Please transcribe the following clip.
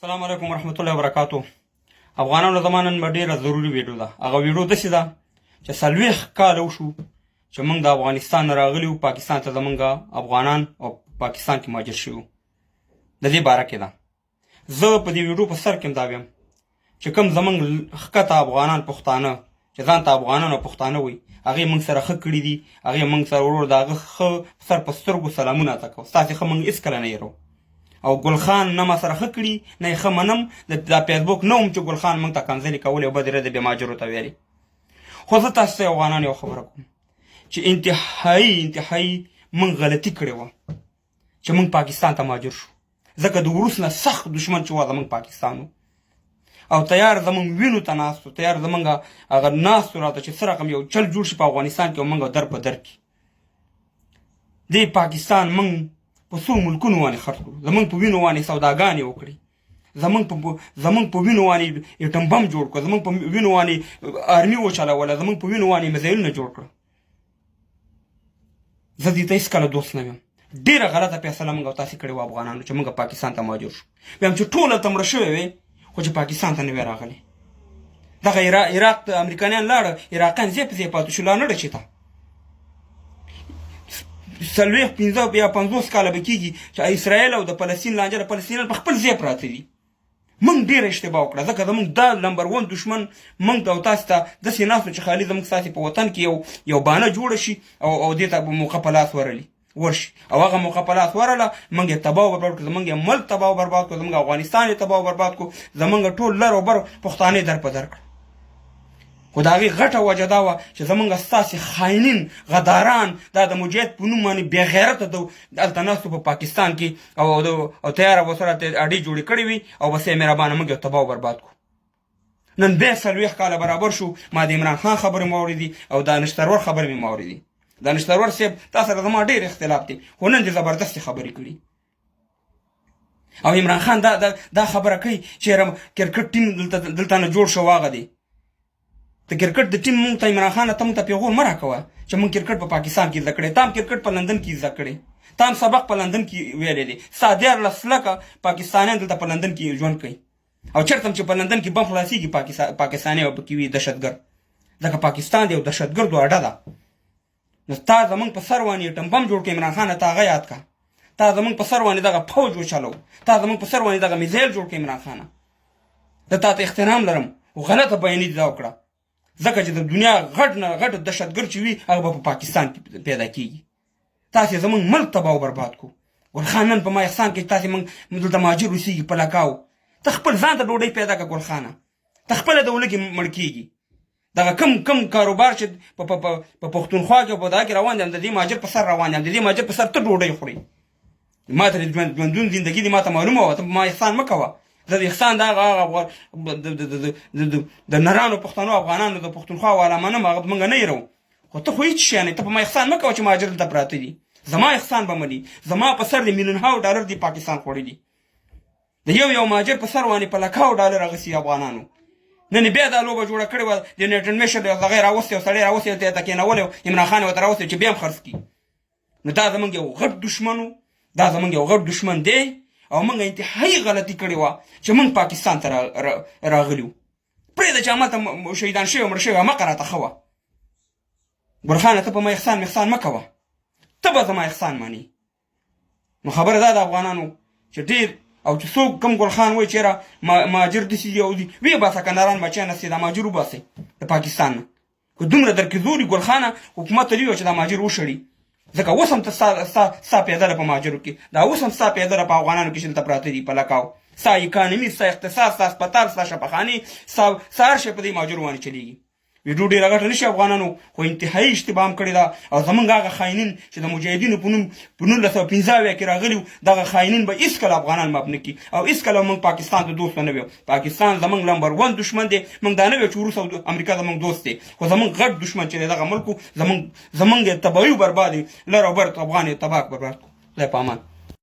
السلام علیکم ورحمت الله وبرکاتو. افغانانو، زما نن به ډېره ضروري ویډیو ده. هغه ویډیو داسې ده چې 40 کاله وشو چې موږ د افغانستان نه راغلي وو پاکستان ته، زمونږ افغانان او پاکستان کې مهاجر شوي وو، د دې باره کې ده. زه په دې ویډیو په سر کې هم دا وایم چې کوم زمونږ ښکته افغانان پښتانه چې ځان ته افغانان او پښتانه وایي، هغې موږ سره ښه کړي دي، هغې موږ سره ورور د هغه ښه سر په سترګو سلامونه ادا کوو. ستاسې ښه موږ هېڅکله نه هېروو. او ګل خان نه ما سره ښه کړي، نه یې ښه منم. د دا فیسبوک نه وم چې ګل خان موږ ته کنځلې کولې او بدې ردې بې ماجرو ته ویلې. خو زه تاسو ته افغانان یو خبره کوم چې انتهایی انتهایی موږ غلطي کړې وه چې موږ پاکستان ته مهاجر شو، ځکه د وروس نه سخت دشمن چې وه زموږ پاکستان و او تیار زمونږ وینو ته ناست و، تیار زمونږ هغه ناست راته چې څه رقم یو چل جوړ شي په افغانستان کې او موږ در په در کړي. دې پاکستان موږ په څو ملکونو باندې خرڅ کړو، زمونږ په وینو باندې سوداګانې وکړي، زمونږ په وینو باندې اټم بم جوړ کړ، زمونږ په وینو باندې آرمي وچلوله، زمونږ په وینو باندې میزایلونه جوړ کړ. زه دې ته هېڅکله دوست نه یم. ډېره غلطه فیصله موږ او تاسې کړې وه افغانانو چې موږ پاکستان ته مهاجر شو. بیا هم چې ټول هلته مړه شوی وی خو چې پاکستان ته نه وی راغلی. دغه عراق ته امریکایان لاړه، عراقیان ځای په ځای پاتې شو، لا نه چې ته 40، 55 کاله به کېږي چې اسرائیل او د فلسطین لانجه د فلسطینیان په خپل ځای پراته دي. موږ ډېره اشتباه وکړه، ځکه زموږ دا لمبر ون دښمن موږ ته او تاسې ته داسې ناست چې خالي زموږ ستاسې په وطن کې یو بانه جوړه شي او دې ته موقع په لاس ورلي ورشي او هغه موقع په لاس ورله موږ یې تباه او برباد کړو، زموږ یې ملک تباه او برباد کړو، زموږ افغانستان یې تباه او برباد کړو، زموږ ټول لر او بر پښتانه در په در کړ. خو د هغې غټه وجه دا وه چې زمونږ ستاسې خاینین غداران دا د مجاهد په نوم باندې بې غیرته د هلته ناستو په پاکستان کې او او تیاره ورسره اډې جوړې کړې وي او بس یې مهربانه موږ یې تباه او برباد کړو. نن بیا 40 کاله برابر شو. ما د عمران خان خبرې مې واورېدې او دانش سرور خبرې مې واورېدې. دانش سرور صاحب، تا سره زما ډېر اختلاف دی خو نن دې زبردستې خبرې کړي. او عمران خان دا دا, دا خبره کوي چې کرکټ ټیم دلته نه جوړ شو. هغه دی د کرکټ د ټیم مونږ ته، عمران خان، ته مونږ ته پیغور مه راکوه چې مونږ کرکټ په پاکستان کې زده کړی. تا هم کرکټ په لندن کې زده کړی، تا هم سبق په لندن کې ویلی دی. ستا 13 لکه پاکستانیان دلته په لندن کې ژوند کوي او چېرته هم چې په لندن کې بم خلاصېږي، پاکستاني او پکې وي دهشتګرد، ځکه پاکستان دی او دهشتګردو اډه ده. نو تا زمونږ په سر باندې اټم بم جوړ کړ عمران خان، ته هغه یاد کا. تا زمونږ په سر باندې دغه فوج وچلو، تا زمونږ په سر باندې دغه میزایل جوړ کړ. عمران خانه، زه تا ته احترام لرم خو غلطه بیانیه دې دا وکړه، ځکه چې د دنیا غټ نه غټ دهشتګرد چې وي هغه به په پاکستان کې پیدا کیږي. تاسې زمونږ ملک تباه او برباد کو. ګل خان، نن په ما احسان کې تاسې مونږ دلته مهاجر اوسېږي په لکاو. ته خپل ځان ته ډوډۍ پیدا کړه ګل خانه، ته خپله د ولږې مړ کېږي. دغه کم کم کاروبار چې په پښتونخوا کې او په دغه کې روان دي، د دې مهاجر په سر روان دي. د دې مهاجر په سر ته ډوډۍ خوري. ما ته ژوندون زندګي دې ما ته معلومه وه، ته ما احسان مه کوه. زه د احسان د هغه د نرانو پښتنو افغانانو د پښتونخوا والا منم، هغه موږ نه هېروو. خو ته خو هېڅ شی نه، ته په ما احسان مه کوه چې مهاجر دلته پراته دي. زما احسان به مني؟ زما په سر د میلیونهاو ډالر دی پاکستان خوړلي. د یو یو مهاجر په سر باندې په لکاو ډالر اخیستي افغانانو. نن بیا دا لوبه جوړه کړې وه، د یونایټډ نیشن دغه یې راوستی او سړی راوستی، هلته یې ته کېنولی، عمران خان یې ورته راوستی چې بیا هم خرڅ کړي. نو دا زمونږ یو غټ دښمن و، دا زمونږ یو غټ دښمن دی او موږ انتهایي غلطي کړې وه چې موږ پاکستان ته راغلي وو. پرېږده چې هملته شهیدان شوي او مړه شوي، همغه راته ښه وه. ګلخانه، ته په ما احسان محسان مه کوه، ته به زما احسان مانی. نو خبره دا ده افغانانو چې ډېر او چې څوک کوم ګل خان وایي چېرې مهاجر داسې دي او دي ویې باسه، که نران بچیان هستې دا مهاجر وباسئ د پاکستان نه. که دومره درکې زور وي ګل خانه، حکومت ته دې ووایه چې دا مهاجر وشړي، ځکه اوس هم ته ستا پیدا ده په مهاجرو کې، دا اوس هم ستا پیدا ده په افغانانو کې چې دلته پراته دي په لکاو. ستا اکانومي، ستا اقتصاد، ستا هسپتال، ستا شفاخانې، ستا هر شی په دې مهاجرو باندې چلېږي. ویډیو ډیره غټه نشي افغانانو، خو انتهایی اشتباه هم کړې ده. او زمونږ هغه خاینین چې د مجاهدینو په نوم په 1975 کې راغلي، دغه خاینین به هیڅکله افغانان معاف نه کړي او هیڅکله موږ پاکستان ته دوست نه ویو. پاکستان زمونږ لمبر ون دښمن دی. موږ دا نه ویو چې روس او امریکا زمونږ دوست دی، خو زمونږ غټ دښمن چې دغه ملک زمونږ تباهي او بربادي لر او بر افغان یې تباه برباد کړو. خدای په امان.